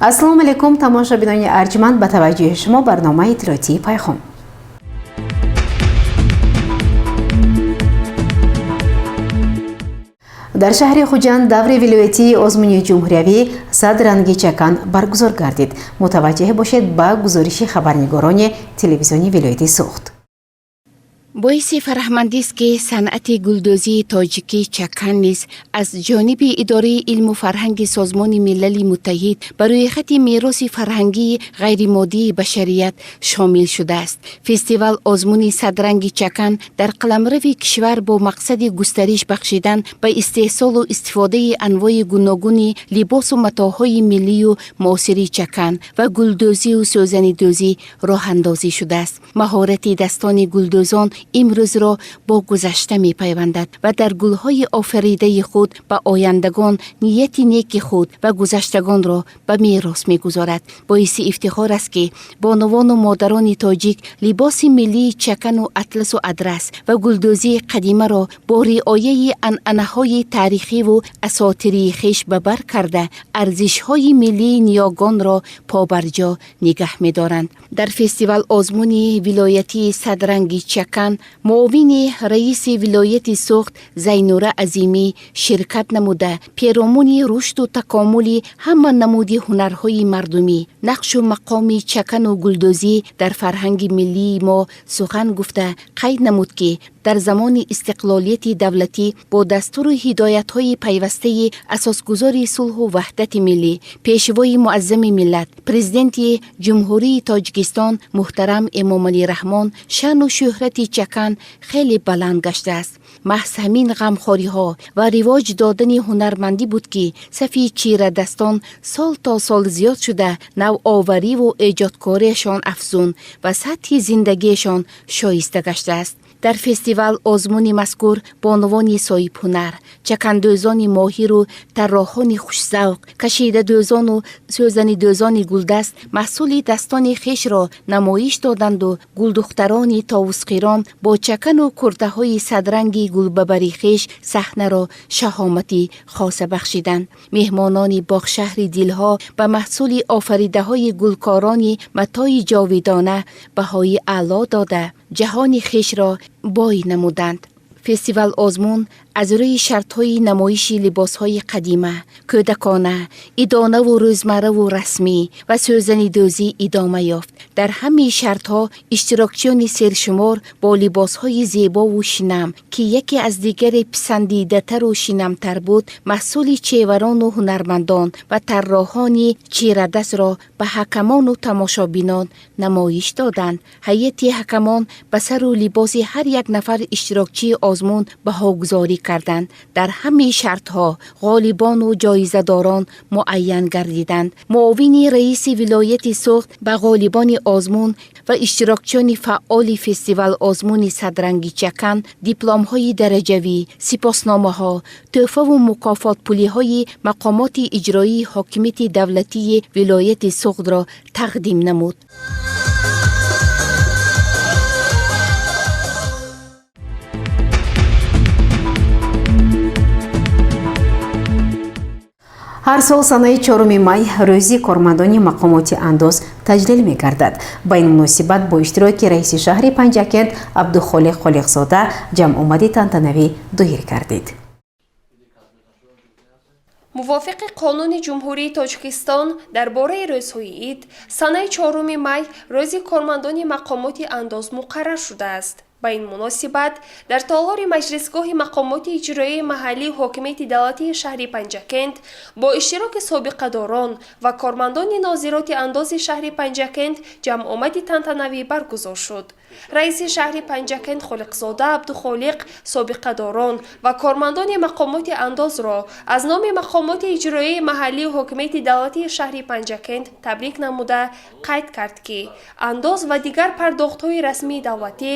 Ассалому алайкум, тамошобинони арҷманд, ба таваҷҷӯҳи шумо барномаи иттилоотии Пайхом. Дар шаҳри Хуҷанд даври вилоятии озмуни ҷумҳуриявӣ «Сад ранги чакан» баргузор гардид. Мутаваҷҷеҳ бошед ба гузориши хабарнигорони телевизиони вилояти Суғд. Боиси фараҳмандист, ки санъати гулдӯзии тоҷикӣ чакан низ аз ҷониби Идораи илму фарҳанги Созмони Милали Муттаҳид ба рӯйхати мероси фарҳангии ғайримоддии башарият шомил шудааст. Фестивал озмуни «Садранги чакан» дар қаламрави кишвар бо мақсади густариш бахшидан ба истеҳсолу истифодаи анвои гуногуни либосу матоъҳои миллию муосири чакан ва гулдӯзию сӯзанидӯзӣ роҳандозӣ шудааст. Маҳорати дастони гулдӯзон имрӯзро бо гузашта мепайвандад ва дар гулҳои офаридаи худ ба ояндагон нияти неки худ ва гузаштагонро ба мерос мегузорад. Боиси ифтихор аст, ки бонувону модарони тоҷик либоси миллии чакану атласу адрас ва гулдӯзии қадимаро бо риояи анъанаҳои таърихиву асотирии хеш ба бар карда, арзишҳои миллии ниёгонро побарҷо нигаҳ медоранд. Дар фестивал озмуни вилоятии «Садранги чакан» муовини раиси вилояти Суғд Зайнура Азимӣ ширкат намуда, перомуни рушду такомули ҳама намуди ҳунарҳои мардумӣ, нақшу мақоми чакану гулдӯзӣ дар фарҳанги миллии мо сухан гуфта, қайд намуд, ки дар замони истиқлолияти давлатӣ бо дастуру ҳидоятҳои пайвастаи асосгузори сулҳу ваҳдати миллӣ, Пешвои муаззами миллат, Президенти Ҷумҳурии Тоҷикистон муҳтарам Эмомалӣ Раҳмон шаъну шӯҳрати чакан хеле баланд гаштааст. Маҳз ҳамин ғамхориҳо ва ривоҷ додани ҳунармандӣ буд, ки сафи чирадастон сол то сол зиёд шуда, навовариву эҷодкориашон афзун ва сатҳи зиндагиашон шоиста гаштааст. Дар фестивал озмуни мазкур бонувони соҳибҳунар, чакандӯзони моҳиру тарроҳони хушзавқ, кашидадӯзону сӯзанидӯзони гулдаст маҳсули дастони хешро намоиш доданду гулдухтарони товусқирон бо чакану куртаҳои садранги гулбабари хеш саҳнаро шаҳомати хоса бахшиданд. Меҳмонони боғшаҳри дилҳо ба маҳсули офаридаҳои гулкорони матои ҷовидона баҳои аъло дода, ҷаҳони хешро бой намуданд. Фестивал озмун аз рӯи шартҳои намоиши либосҳои қадима, кӯдакона, идонаву рӯзмарраву расмӣ ва сӯзанидӯзӣ идома ёфт. Дар ҳамаи шартҳо иштирокчиёни сершумор бо либосҳои зебову шинам, ки яке аз дигаре писандидатару шинамтар буд, маҳсули чеварону ҳунармандон ва тарроҳони чирадастро ба ҳакамону тамошобинон намоиш доданд. Ҳайати ҳакамон ба сару либоси ҳар як нафар иштирокчии озмун баҳогузорӣ карданд. Дар ҳамаи шартҳо ғолибону ҷоизадорон муайян гардиданд. Муовини раиси вилояти Суғд ба ғолибони озмун ва иштирокчиёни фаъоли фестивал озмуни «Садранги чакан» дипломҳои дараҷавӣ, сипосномаҳо, тӯҳфаву мукофотпулиҳои мақомоти иҷроии ҳокимияти давлатии вилояти Суғдро тақдим намуд. Ҳар сол санаи 4 май рӯзи кормандони мақомоти андоз таҷлил мегардад. Ба ин муносибат бо иштироки раиси шаҳри Панҷакент Абдухолиқ Холиқзода ҷамъомади тантанавӣ доир гардид. Мувофиқи Қонуни Ҷумҳурии Тоҷикистон дар бораи рӯзҳои ид, санаи 4 май рӯзи кормандони мақомоти андоз муқаррар шудааст. Ба ин муносибат дар толори маҷлисгоҳи мақомоти иҷроияи маҳаллии ҳокимияти давлатии шаҳри Панҷакент бо иштироки собиқадорон ва кормандони нозироти андози шаҳри Панҷакент ҷамъомади тантанавӣ баргузор шуд. Раиси шаҳри Панҷакент Холиқзода Абдухолиқ собиқадорон ва кормандони мақомоти андозро аз номи мақомоти иҷроияи маҳаллии ҳокимияти давлатии шаҳри Панҷакент табрик намуда, қайд кард, ки андоз ва дигар пардохтҳои расмии давлатӣ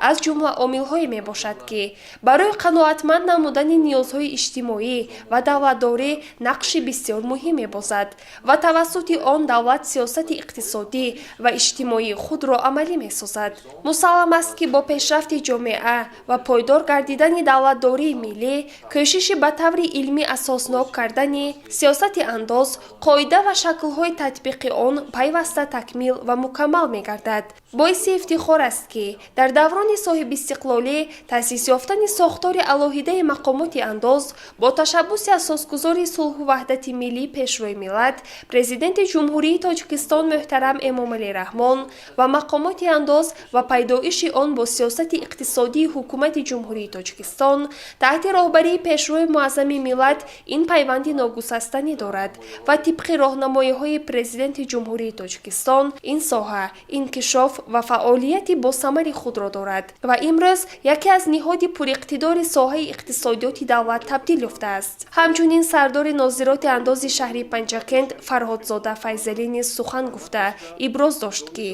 аз ҷумла омилҳое мебошад, ки барои қаноатманд намудани ниёзҳои иҷтимоӣ ва давлатдорӣ нақши бисёр муҳим мебозад ва тавассути он давлат сиёсати иқтисодӣ ва иҷтимоии худро амалӣ месозад. Мусаллам аст, ки бо пешрафти ҷомеа ва пойдор гардидани давлатдории миллӣ, кӯшиши ба таври илмӣ асоснок кардани сиёсати андоз, қоида ва шаклҳои татбиқи он пайваста такмил ва мукаммал мегардад. Боиси ифтихор аст, ки дар даврони соҳибистиқлолӣ таъсис ёфтани сохтори алоҳидаи мақомоти андоз бо ташаббуси асосгузори сулҳу ваҳдати миллӣ, Пешвои миллат, Президенти Ҷумҳурии Тоҷикистон муҳтарам Эмомалӣ Раҳмон ва мақомоти андоз ва пайдоиши он бо сиёсати иқтисодии Ҳукумати Ҷумҳурии Тоҷикистон таҳти роҳбарии Пешвои муаззами миллат ин пайванди ногусастанӣ дорад ва тибқи роҳнамоиҳои Президенти Ҷумҳурии Тоҷикистон ин соҳа инкишоф ва фаъолияти босамари худро дорад ва имрӯз яке аз ниҳоди пуриқтидори соҳаи иқтисодиёти давлат табдил ёфтааст. Ҳамчунин сардори нозироти андози шаҳри Панҷакент Фарҳодзода Файзалӣ низ сухан гуфта, иброз дошт, ки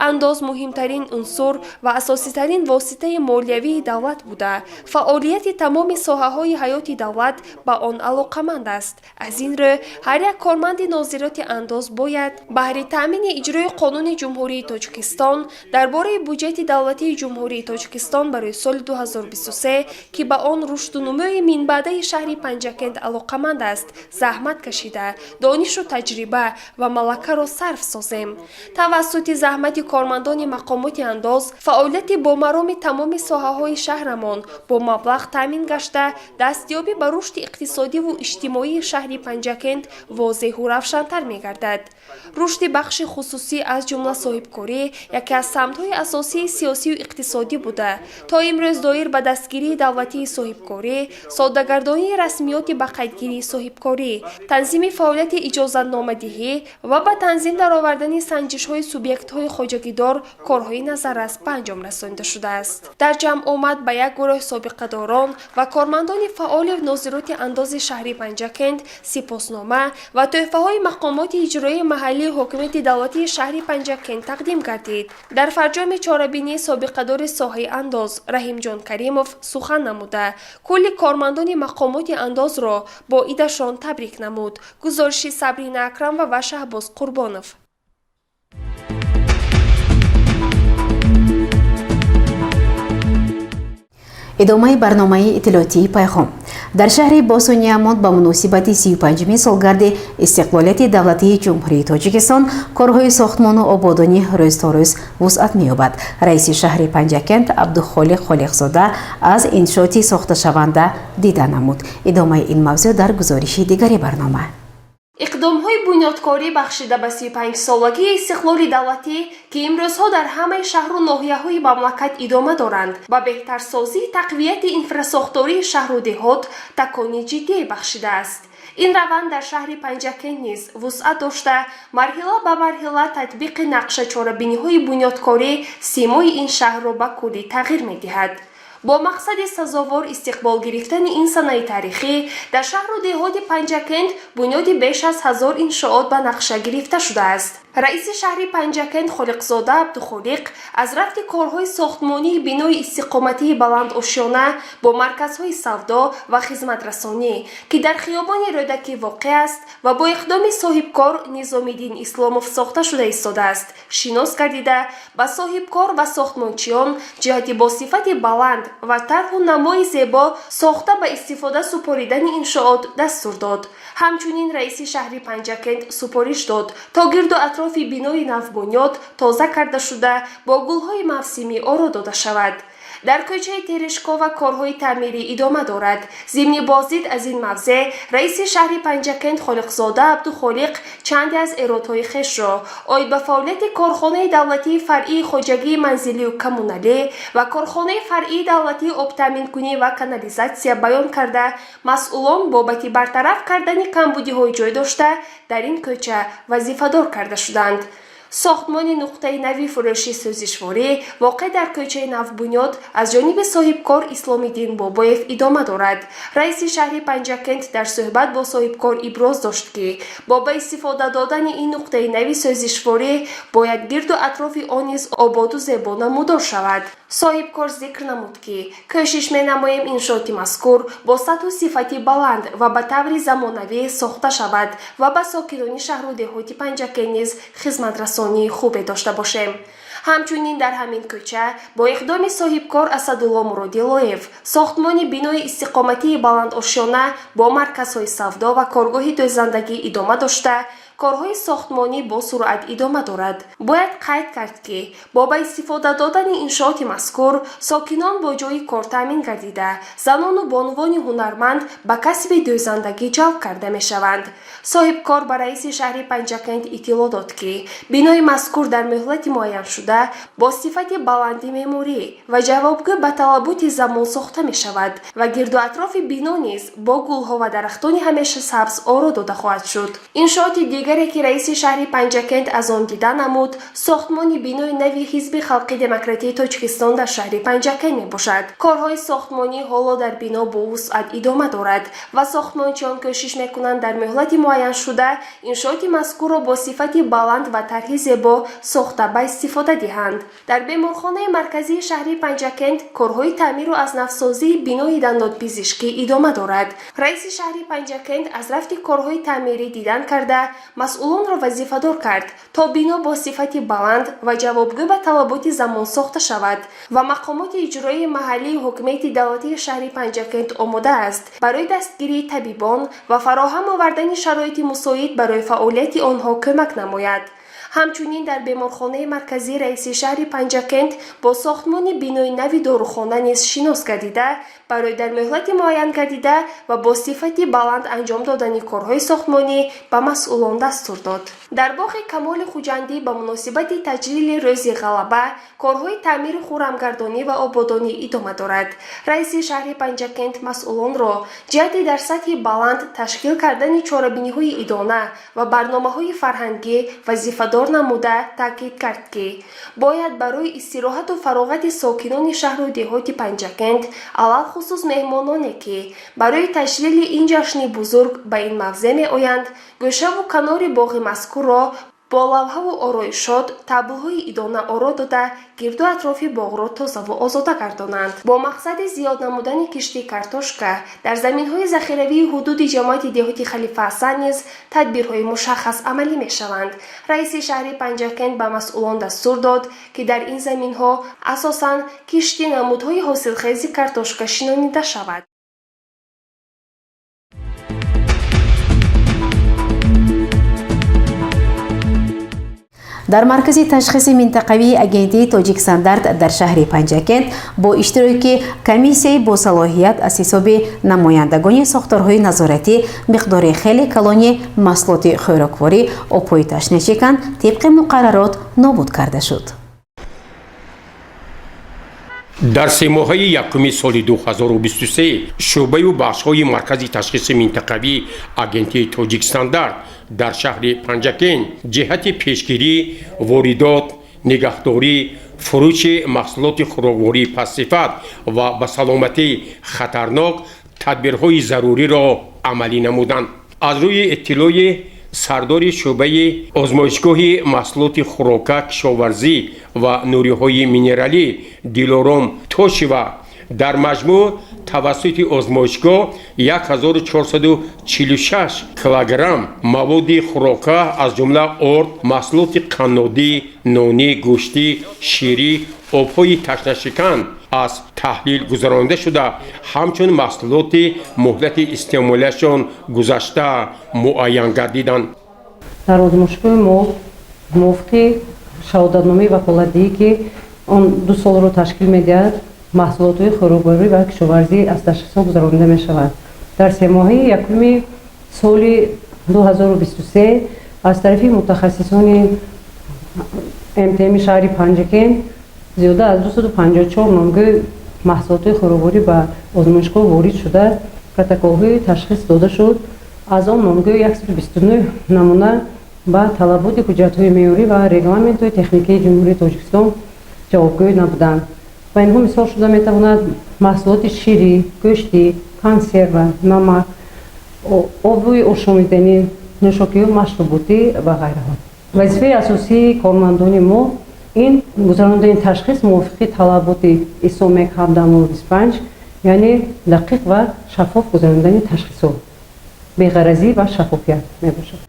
андоз муҳимтарин унсур ва асоситарин воситаи молиявии давлат буда, фаъолияти тамоми соҳаҳои ҳаёти давлат ба он алоқаманд аст. Аз ин рӯ ҳар як корманди нозироти андоз бояд баҳри таъмини иҷрои Қонуни Ҷумҳурии Тоҷикистон дар бораи буҷети давлатии Ҷумҳурии Тоҷикистон барои соли 2023, ки ба он рушду нумӯи минбаъдаи шаҳри Панҷакент алоқаманд аст, заҳмат кашида, донишу таҷриба ва малакаро сарф созем. Тавассути заҳмати кормандони мақомоти андоз фаъолияти бомароми тамоми соҳаҳои шаҳрамон бо маблағ таъмин гашта, дастёбӣ ба рушди иқтисодиву иҷтимоии шаҳри Панҷакент возеҳу равшантар мегардад. Рушди бахши хусусӣ, аз ҷумла соҳибкорӣ, яке аз самтҳои асосии сиёсию иқтисодӣ буда, то имрӯз доир ба дастгирии давлатии соҳибкорӣ, соддагардонии расмиёти ба қайдгирии соҳибкорӣ, танзими фаъолияти иҷозатномадиҳӣ ва ба танзим даровардани санҷишҳои субъектҳои хоҷагидор корҳои назаррас ба анҷом расонида шудааст. Дар ҷамъомад ба як гурӯҳ собиқадорон ва кормандони фаъоли нозироти андози шаҳри Панҷакент сипоснома ва тӯҳфаҳои мақомоти иҷроии маҳаллии ҳокимияти давлатии шаҳри Панҷакент тақдим гардид. Дар фарҷоми чорабинӣ собиқадори соҳаи андоз Раҳимҷон Каримов сухан намуда, кулли кормандони мақомоти андозро бо идашон табрик намуд. Гузориши Сабрина Акрамова ва Шаҳбоз Қурбонов. Идомаи барномаи иттилоотии «Пайғом». Дар шаҳри Босониямон ба муносибати 35-ми солгарди истиқлолияти давлатии Ҷумҳурии Тоҷикистон корҳои сохтмону ободонӣ рӯз то рӯз вусъат меёбад. Раиси шаҳри Панҷакент Абдухолиқ Холиқзода аз иншооти сохташаванда дида намуд. Идомаи ин мавзӯъ дар гузориши дигари барнома. Иқдомҳои бунёдкорӣ бахшида ба 35-солагии истиқлоли давлатӣ, ки имрӯзҳо дар ҳамаи шаҳру ноҳияҳои мамлакат идома доранд, ба беҳтарсозии тақвияти инфрасохтории шаҳру деҳот такони ҷиддие бахшидааст. Ин раванд дар шаҳри Панҷакент низ вусъат дошта, марҳила ба марҳила татбиқи нақша чорабиниҳои бунёдкорӣ симои ин шаҳрро ба куллӣ тағйир медиҳад. Бо мақсади сазовор истиқбол гирифтани ин санаи таърихӣ дар шаҳру деҳоти Панҷакент бунёди беш аз 1000 иншоот ба нақша гирифта шудааст. Раиси шаҳри Панҷакент Холиқзода Абдухолиқ аз рафти корҳои сохтмонии бинои истиқоматии баландошёна бо марказҳои савдо ва хизматрасонӣ, ки дар хиёбони Рӯдакӣ воқеъ аст ва бо иқдоми соҳибкор Низомиддин Исломов сохта шуда истодааст, шинос гардида, ба соҳибкор ва сохтмончиён ҷиҳати бо сифати баланд ва тарҳу намои зебо сохта ба истифода супоридани иншоот дастур дод. Ҳамчунин раиси шаҳри Панҷакент супориш дод, то гирду атрофи бинои навбунёд тоза карда шуда, бо гулҳои мавсимӣ оро дода шавад. Дар кӯчаи Терешкова корҳои таъмирӣ идома дорад. Зимни боздид аз ин мавзеъ раиси шаҳри Панҷакент Холиқзода Абдухолиқ чанде аз эродҳои хешро оид ба фаъолияти корхонаи давлатии фаръии хоҷагии манзилию коммуналӣ ва корхонаи фаръии давлатии обтаъминкунӣ ва канализатсия баён карда, масъулон бобати бартараф кардани камбудиҳои ҷой дошта дар ин кӯча вазифадор карда шуданд. Сохтмони нуқтаи нави фурӯши сӯзишворӣ воқеъ дар кӯчаи Навбунёд аз ҷониби соҳибкор Исломиддин Бобоев идома дорад. Раиси шаҳри Панҷакент дар суҳбат бо соҳибкор иброз дошт, ки бо ба истифода додани ин нуқтаи нави сӯзишворӣ бояд гирду атрофи он низ ободу зебо намудор шавад. Соҳибкор зикр намуд, ки кӯшиш менамоем иншооти мазкур бо сатҳу сифати баланд ва ба таври замонавӣ сохта шавад ва ба сокинони шаҳру деҳоти Панҷакент низ хизматрасонии хубе дошта бошем. Ҳамчунин дар ҳамин кӯча бо иқдоми соҳибкор Асадулло Муродилоев сохтмони бинои истиқоматии баландошёна бо марказҳои савдо ва коргоҳи дӯзандагӣ идома дошта, корҳои сохтмонӣ бо суръат идома дорад. Бояд қайд кард, ки бо ба истифода додани иншооти мазкур сокинон бо ҷойи кор таъмин гардида, занону бонувони ҳунарманд ба касби дӯзандагӣ ҷалб карда мешаванд. Соҳибкор ба раиси шаҳри Панҷакент иттилоъ дод, ки бинои мазкур дар муҳлати муайяншуда бо сифати баланди меъморӣ ва ҷавобгӯ ба талаботи замон сохта мешавад ва гирду атрофи бино низ бо гулҳо ва дарахтони ҳамеша сабз оро дода хоҳад шуд. Иншооти дигаре, ки раиси шаҳри Панҷакент аз он дида намуд, сохтмони бинои нави Ҳизби халқи демократии Тоҷикистон дар шаҳри Панҷакент мебошад. Корҳои сохтмонӣ ҳоло дар бино бо вусъат идома дорад ва сохтмончиён кӯшиш мекунанд дар муҳлати муайяншуда иншооти мазкурро бо сифати баланд ва тарҳи зебо сохта ба истифода диҳанд. Дар беморхонаи марказии шаҳри Панҷакент корҳои таъмиру аз навсозии бинои дандонпизишкӣ идома дорад. Раиси шаҳри Панҷакент аз рафти корҳои таъмирӣ дидан карда, масъулонро вазифадор кард, то бино бо сифати баланд ва ҷавобгӯ ба талаботи замон сохта шавад ва мақомоти иҷроии маҳаллии ҳукумати давлатии шаҳри Панҷакент омода аст барои дастгирии табибон ва фароҳам овардани шароити мусоид барои фаъолияти онҳо кӯмак намояд. Ҳамчунин дар беморхонаи марказӣ раиси шаҳри Панҷакент бо сохтмони бинои нави дорухона низ шинос гардида, барои дар муҳлати муайян гардида ва бо сифати баланд анҷом додани корҳои сохтмонӣ ба масъулон дастур дод. Дар боғи Камоли Хуҷандӣ ба муносибати таҷлили Рӯзи Ғалаба корҳои таъмиру хуррамгардонӣ ва ободонӣ идома дорад. Раиси шаҳри Панҷакент масъулонро ҷиҳати дар сатҳи баланд ташкил кардани чорабиниҳои идона ва барномаҳои фарҳангӣ вазифадор намуда, таъкид кард, ки бояд барои истироҳату фароғати сокинони шаҳру деҳоти Панҷакент, алалхусус меҳмононе, ки барои таҷлили ин ҷашни бузург ба ин мавзеъ меоянд, гӯшаву канори боғи мазкурро бо лавҳаву ороишот, таблҳои идона оро дода, гирду атрофи боғро тозаву озода гардонанд. Бо мақсади зиёд намудани кишти картошка дар заминҳои захиравии ҳудуди ҷамоати деҳоти Халифа Ҳасан низ тадбирҳои мушаххас амалӣ мешаванд. Раиси шаҳри Панҷакент ба масъулон дастур дод, ки дар ин заминҳо асосан кишти намудҳои ҳосилхези картошка шинонида шавад. Дар маркази ташхиси минтақавии агентии Тоҷикстандарт дар шаҳри Панҷакент бо иштироки комиссияи босалоҳият аз ҳисоби намояндагони сохторҳои назоратӣ миқдори хеле калони маҳсулоти хӯрокворӣ, обҳои ташнашикан тибқи муқаррарот нобуд карда шуд. Дар семоҳаи якуми соли 2023 шӯъбаю бахшҳои маркази ташхиси минтақавии агентии Тоҷикстандарт дар шаҳри Панҷакент ҷиҳати пешгирӣ, воридот, нигаҳдорӣ, фурӯши маҳсулоти хӯроквории пастсифат ва ба саломатӣ хатарнок тадбирҳои заруриро амалӣ намуданд. Аз рӯи иттилои сардори шӯъбаи озмоишгоҳи маҳсулоти хӯрока, кишоварзӣ ва нуриҳои минералӣ Дилором Тошева, дар маҷмӯъ тавассути озмоишгоҳ 1446 килограмм маводи хӯрока, аз ҷумла орд, маҳсулоти қаннодӣ, нонӣ, гӯштӣ, ширӣ, обҳои ташнашикан аз таҳлил гузаронида шуда, ҳамчун маҳсулоти муҳлати истеъмолиашон гузашта муайян гардиданд. Дар озмоишгоҳи мо мувофиқи шаҳодатномаи ваколатдиҳӣ, ки он 2 солро ташкил медиҳад, маҳсулотҳои хӯрокворӣ ва кишоварзӣ аз ташхисҳо гузаронида мешавад. Дар семоҳаи якуми соли 2023 аз тарафи мутахассисони МТМи шаҳри Панҷакент зиёда аз 254 номгӯи маҳсулотҳои хӯрокворӣ ба озмоишгоҳ ворид шуда, протоколҳои ташхис дода шуд. Аз он номгӯи 129 намуна ба талаботи ҳуҷҷатҳои меъёрӣ ва регламентҳои техникии Ҷумҳурии Тоҷикистон ҷавобгӯй набуданд. Ва инҳо мисол шуда метавонад маҳсулоти ширӣ, гӯштӣ, консерва, намак, оби ошомиданӣ, нӯшокиҳои машруботӣ ва ғайраҳо. Вазифаи асосии кормандони мо Ин гузарондани ташхис мувофиқи талаботи ИСО/МЕК 17025, яъне дақиқ ва шаффоф гузарондани ташхисҳо, беғаразӣ ва шаффофият мебошад.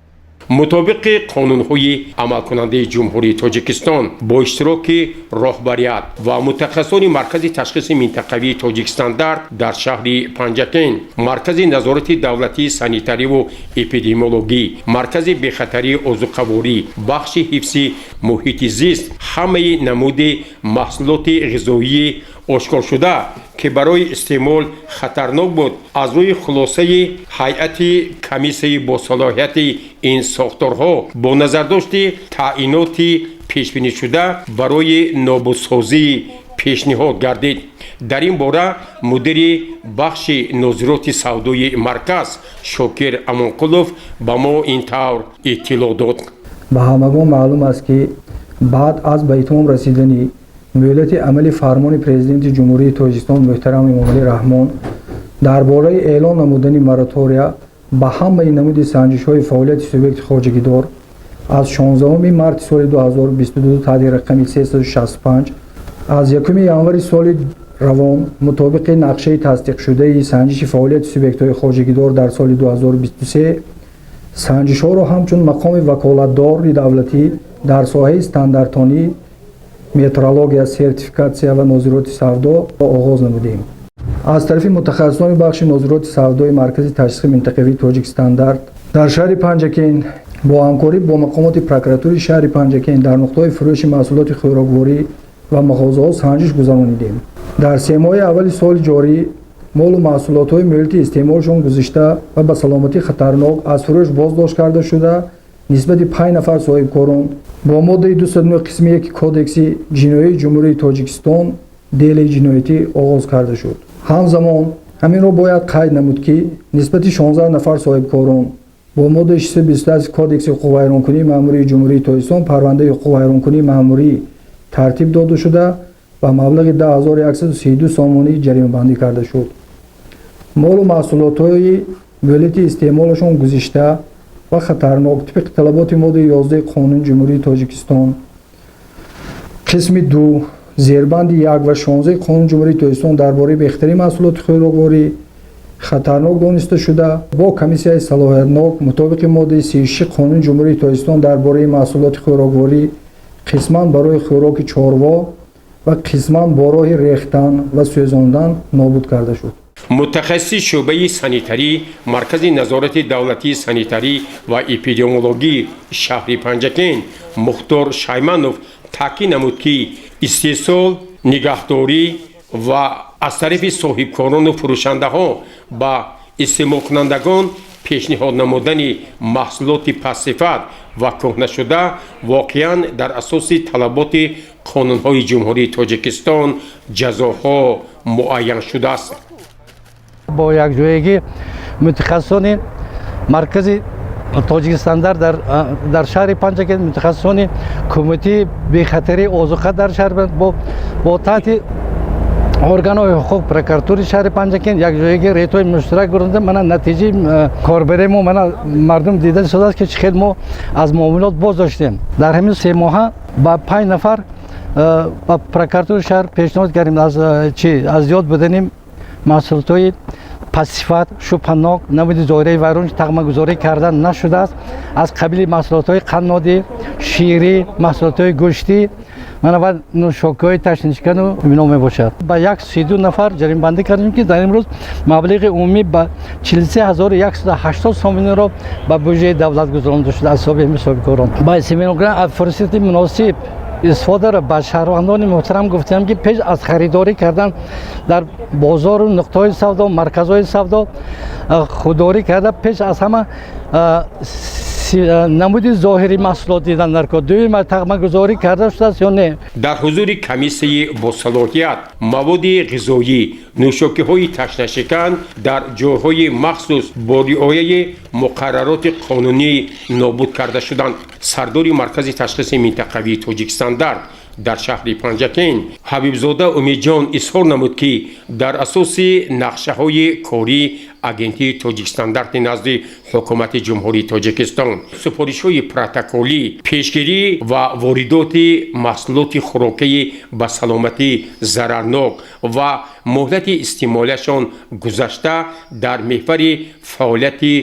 Мутобиқи қонунҳои амалкунандаи Ҷумҳурии Тоҷикистон, бо иштироки роҳбарият ва мутахассисони Маркази ташхиси минтақавии Тоҷикстандарт дар шаҳри Панҷакент, Маркази назорати давлатии санитариву эпидемиологӣ, Маркази бехатарии озуқаворӣ, бахши ҳифзи муҳити зист ҳамаи намуди маҳсулоти ғизоии ошкоршуда, ки барои истеъмол хатарнок буд, аз рӯи хулосаи ҳайати комиссияи босалоҳияти ин сохторҳо бо назардошти таъиноти пешбинишуда барои нобудсозӣ пешниҳод гардид. Дар ин бора мудири бахши нозироти савдои марказ Шокир Амонқулов ба мо ин тавр иттилоъ дод. Ба ҳамагон маълум аст, ки баъд аз ба итмом расидани мӯҳлати амали фармони Президенти Ҷумҳурии Тоҷикистон муҳтарам Эмомалӣ Раҳмон дар бораи эълон намудани моратория ба ҳамаи намуди санҷишҳои фаъолияти субъекти хоҷагидор аз 16 марти соли 2022 таҳти рақами 365, аз 1 январи соли равон мутобиқи нақшаи тасдиқшудаи санҷиши фаъолияти субъектҳои хоҷагидор дар соли 2023 санҷишҳоро ҳамчун мақоми ваколатдори давлатӣ дар соҳаи стандартонӣ, метрология, сертификатсия ва нозироти савдо оғоз намудем. Аз тарафи мутахассисони бахши нозироти савдои Маркази ташхиси минтақавии Тоҷикстандарт дар шаҳри Панҷакент бо ҳамкорӣ бо мақомоти прокуратураи шаҳри Панҷакент дар нуқтаҳои фурӯши маҳсулоти хӯрокворӣ ва мағозаҳо санҷиш гузаронидем. Дар 3 моҳаи аввали соли ҷорӣ молу маҳсулотҳои мӯҳлати истеъмолшон гузишта ва ба саломатӣ хатарнок аз фурӯш боздошт карда шуда, нисбати панҷ нафар соҳибкорон бо моддаи 209 қисми 1 Кодекси ҷиноии Ҷумҳурии Тоҷикистон дели ҷиноятӣ оғоз карда шуд. Ҳамзамон ҳаминро бояд қайд намуд, ки нисбати 16 нафар соҳибкорон бо моддаи 628 Кодекси ҳуқуқвайронкунии маъмурии Ҷумҳурии Тоҷикистон парвандаи ҳуқуқвайронкунии маъмурӣ тартиб дода шуда, ба маблағи 10 132 сомонӣ ҷаримабандӣ карда шуд. Молу маҳсулотҳои мӯҳлати истеъмолашон гузишта ва хатарнок тибқи талаботи моддаи 11 Қонуни Ҷумҳурии Тоҷикистон қисми 2 зербанди 1 ва 16 Қонуни Ҷумҳурии Тоҷикистон дар бораи бехатарии маҳсулоти хӯрокворӣ хатарнок дониста шуда, бо комиссияи салоҳиятнок мутобиқи моддаи 36 Қонуни Ҷумҳурии Тоҷикистон дар бораи маҳсулоти хӯрокворӣ қисман барои хӯроки чорво ва қисман бо роҳи рехтан ва сӯзондан нобуд карда шуд. Мутахассиси шӯъбаи санитарӣ Маркази назорати давлатии санитарӣ ва эпидемиологии шаҳри Панҷакент Мухтор Шайманов таъкид намуд, ки истеҳсол, нигаҳдорӣ ва аз тарафи соҳибкорону фурӯшандаҳо ба истеъмолкунандагон пешниҳод намудани маҳсулоти пастсифат ва кӯҳнашуда воқеан дар асоси талаботи қонунҳои Ҷумҳурии Тоҷикистон ҷазоҳо муайян шудааст. Бо якҷоягӣ мутахассисони Маркази Тоҷикстандарт дар шаҳри Панҷакент, мутахассисони Кумитаи бехатарии озуқа дар шаҳр бо таҳти органҳои ҳуқуқ, прокуратураи шаҳри Панҷакент якҷоягӣ рейдҳои муштарак гузаронда, мана натиҷаи корбарии мо, мана мардум дида истодааст, ки чӣ хел мо аз муомилот боз доштем. Дар ҳамин 3 моҳа ба панҷ нафар ба прокуратураи шаҳр пешниҳод кардем аз чи аз зиёд будани маҳсулотҳои пастсифат, шубҳанок, намуди зоҳираи вайрон, тағмагузорӣ карда нашудааст, аз қабили маҳсулотҳои қаннодӣ, ширӣ, маҳсулотҳои гӯштӣ, мана ва нӯшокиҳои ташнашикану ино мебошад. Ба 132 нафар ҷаримабандӣ кардем, ки дар имрӯз маблиғи умумӣ ба 43 180 сомониро ба буҷаи давлат гузаронда шуда аз ҳисоби ҳамин соҳибкорон. Ба аз фурсати муносиб истифодаро ба шаҳрвандони муҳтарам гуфтем, ки пеш аз харидорӣ кардан дар бозору нуқтаҳои савдо, марказҳои савдо худдорӣ карда, пеш аз ҳама намуди зоҳири маҳсулот дидан дар кор, дуюм тағмагузорӣ карда шудааст ё не. Дар ҳузури комиссияи босалоҳият маводи ғизоӣ, нӯшокиҳои ташнашикан дар ҷойҳои махсус бо риояи муқаррароти қонунӣ нобуд карда шуданд. Сардори Маркази ташхиси минтақавии Тоҷикстандарт Дар шаҳри Панҷакент Ҳабибзода Умедҷон изҳор намуд, ки дар асоси нақшаҳои кории Агентии Тоҷикстандарти назди Ҳукумати Ҷумҳурии Тоҷикистон, супоришҳои протоколӣ, пешгирӣ ва воридоти маҳсулоти хӯрокии ба саломатӣ зарарнок ва муҳлати истеъмолиашон гузашта дар меҳвари фаъолияти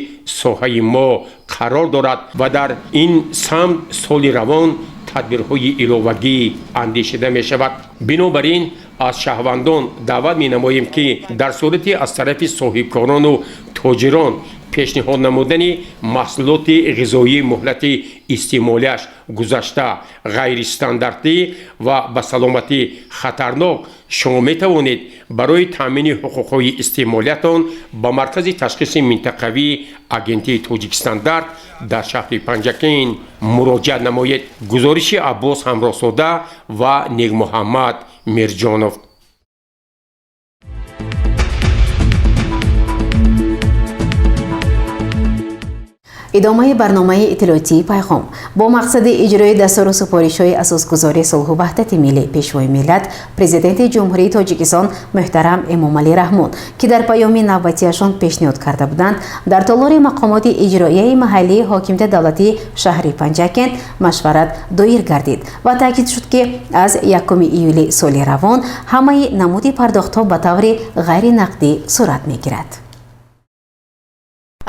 соҳаи мо қарор дорад ва дар ин самт соли равон тадбирҳои иловагӣ андешида мешавад. Бинобар ин аз шаҳрвандон даъват менамоем, ки дар сурати аз тарафи соҳибкорону тоҷирон пешниҳод намудани маҳсулоти ғизоии муҳлати истеъмолиаш гузашта, ғайристандартӣ ва ба саломатӣ хатарнок, шумо метавонед барои таъмини ҳуқуқҳои истеъмолиятон ба Маркази ташхиси минтақавии Агентии Тоҷикстандарт дар шаҳри Панҷакент муроҷиат намоед. Гузориши Аббос Ҳамроҳзода ва Негмуҳаммад Мирҷонов. Идомаи барномаи иттилоотии «Пайғом». Бо мақсади иҷрои дастуру супоришҳои асосгузори сулҳу ваҳдати миллӣ, Пешвои миллат, Президенти Ҷумҳурии Тоҷикистон муҳтарам Эмомалӣ Раҳмон, ки дар паёми навбатиашон пешниҳод карда буданд, дар толори мақомоти иҷроияи маҳаллии ҳокимияти давлатии шаҳри Панҷакент машварат доир гардид ва таъкид шуд, ки аз 1 июли соли равон ҳамаи намуди пардохтҳо ба таври ғайринақдӣ сурат мегирад.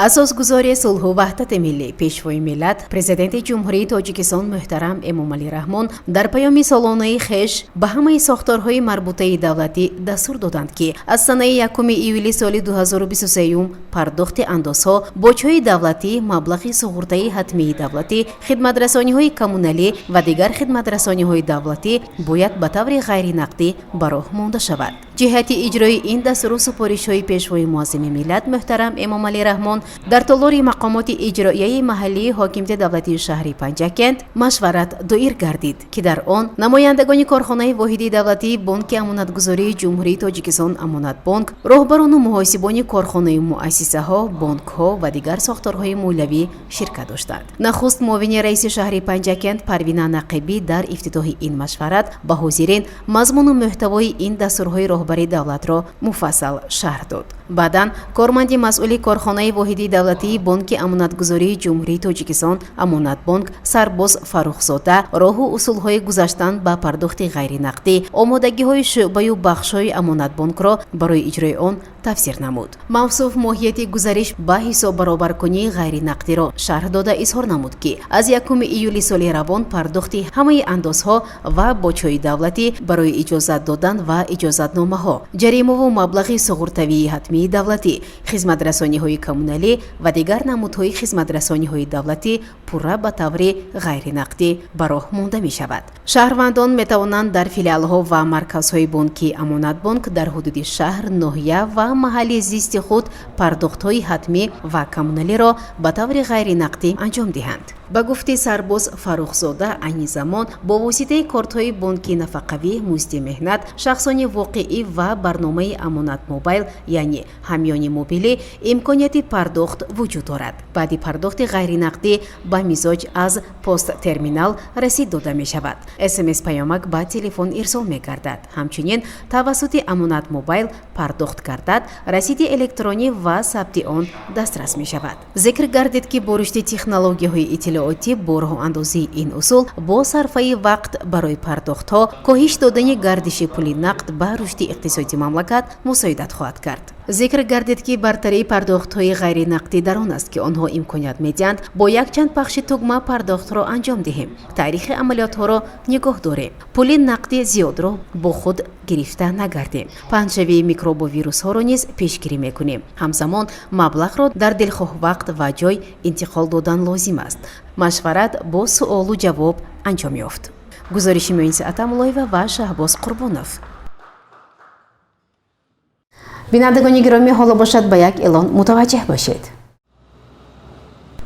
Асосгузори сулҳу ваҳдати миллӣ, Пешвои миллат, Президенти Ҷумҳурии Тоҷикистон муҳтарам Эмомалӣ Раҳмон дар паёми солонаи хеш ба ҳамаи сохторҳои марбутаи давлатӣ дастур доданд, ки аз санаи 1 июли соли 2023 пардохти андозҳо, боҷҳои давлатӣ, маблағи суғуртаи ҳатмии давлатӣ, хидматрасониҳои коммуналӣ ва дигар хидматрасониҳои давлатӣ бояд ба таври ғайринақдӣ ба роҳ монда шавад. Ҷиҳати иҷрои ин дастуру супоришҳои Пешвои муаззами миллат муҳтарам Эмомалӣ Раҳмон дар толори мақомоти иҷроияи маҳаллии ҳокимияти давлатии шаҳри Панҷакент машварат доир гардид, ки дар он намояндагони корхонаи воҳидии давлатии Бонки амонатгузории Ҷумҳурии Тоҷикистон «Амонатбонк», роҳбарону муҳосибони корхонаи муассисаҳо, бонкҳо ва дигар сохторҳои молиявӣ ширкат доштанд. Нахуст муовини раиси шаҳри Панҷакент Парвина Нақибӣ дар ифтитоҳи ин машварат ба ҳозирин мазмуну муҳтавои ин дастурҳои роҳбари давлатро муфассал шарҳ дод. Баъдан корманди масъули корхонаи воҳидии давлатии Бонки амонатгузории Ҷумҳурии Тоҷикистон «Амонатбонк» Сарбоз Фаррухзода роҳу усулҳои гузаштан ба пардохти ғайринақдӣ, омодагиҳои шӯъбаю бахшҳои Амонатбонкро барои иҷрои он тафсир намуд. Мавсуф моҳияти гузариш ба ҳисоббаробаркунии ғайринақдиро шарҳ дода изҳор намуд, ки аз 1 июли соли равон пардохти ҳамаи андозҳо ва боҷҳои давлатӣ барои иҷозат додан ва иҷозатномаҳо, ҷаримаву маблағи суғуртавии ҳатмии давлатӣ, хизматрасониҳои коммуналӣ ва дигар намудҳои хизматрасониҳои давлатӣ пурра ба таври ғайринақдӣ ба роҳ монда мешавад. Шаҳрвандон метавонанд дар филиалҳо ва марказҳои бонкии Амонатбонк дар ҳудуди шаҳр, ноҳия ва маҳалли зисти худ пардохтҳои ҳатмӣ ва коммуналиро ба таври ғайринақдӣ анҷом диҳанд. Ба гуфти Сарбоз Фаррухзода, айни замон бо воситаи кортҳои бонкии нафақавӣ, музди меҳнат, шахсони воқеӣ ва барномаи Амонат Мобайл, яъне ҳамёни мобилӣ, имконияти пардохт вуҷуд дорад. Баъди пардохти ғайринақдӣ ба мизоҷ аз посттерминал расид дода мешавад. СМС паёмак ба телефон ирсол мегардад. Ҳамчунин тавассути Амонат Мобайл пардохт гардад, расиди электронӣ ва сабти он дастрас мешавад. Зикр гардид, ки бо рушди технологияҳои иттилоотӣ бо роҳандозии ин усул бо сарфаи вақт барои пардохтҳо, коҳиш додани гардиши пули нақд ба рушди иқтисоди мамлакат мусоидат хоҳад кард. Зикр гардид, ки бартарии пардохтҳои ғайринақдӣ дар он аст, ки онҳо имконият медиҳанд бо якчанд пахши тугма пардохтро анҷом диҳем, таърихи амалиётҳоро нигоҳ дорем, пули нақди зиёдро бо худ гирифта нагардем, паҳншавии микробу вирусҳоро низ пешгирӣ мекунем. Ҳамзамон маблағро дар дилхоҳ вақт ва ҷой интиқол додан лозим аст. Машварат бо суолу ҷавоб анҷом ёфт. Гузориши Муинси Атамуллоева ва Шаҳбоз Қурбонов. Бинандагони гиромӣ, ҳоло бошад ба як эълон мутаваҷҷеҳ бошед.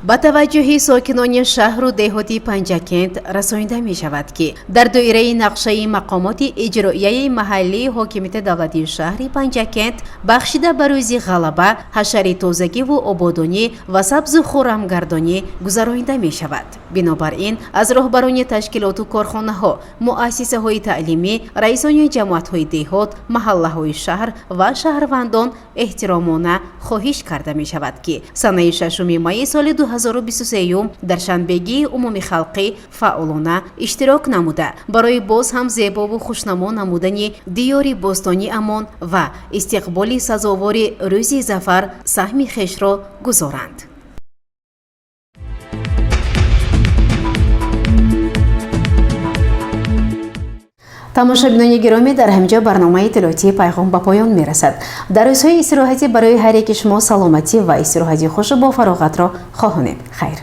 Ба таваҷҷӯҳи сокинони шаҳру деҳоти Панҷакент расонида мешавад, ки дар доираи нақшаи мақомоти иҷроияи маҳаллии ҳокимияти давлатии шаҳри Панҷакент, бахшида ба Рӯзи Ғалаба, ҳашари тозагиву ободонӣ ва сабзу хуррамгардонӣ гузаронида мешавад. Бинобар ин, аз роҳбарони ташкилоту корхонаҳо, муассисаҳои таълимӣ, раисони ҷамоатҳои деҳот, маҳаллаҳои шаҳр ва шаҳрвандон эҳтиромона хоҳиш карда мешавад, ки санаи 6 майи соли 2023 дар шанбегии умумихалқӣ фаъолона иштирок намуда, барои боз ҳам зебову хушнамо намудани диёри бостонӣ амон ва истиқболи сазовори Рӯзи Зафар саҳми хешро гузоранд. Тамошобинони гиромӣ, дар ҳамин ҷо барномаи иттилоотии «Пайғом» ба поён мерасад. Дар рӯзҳои истироҳатӣ барои ҳар яки шумо саломатӣ ва истироҳати хушу бофароғатро хоҳонем. Хайр.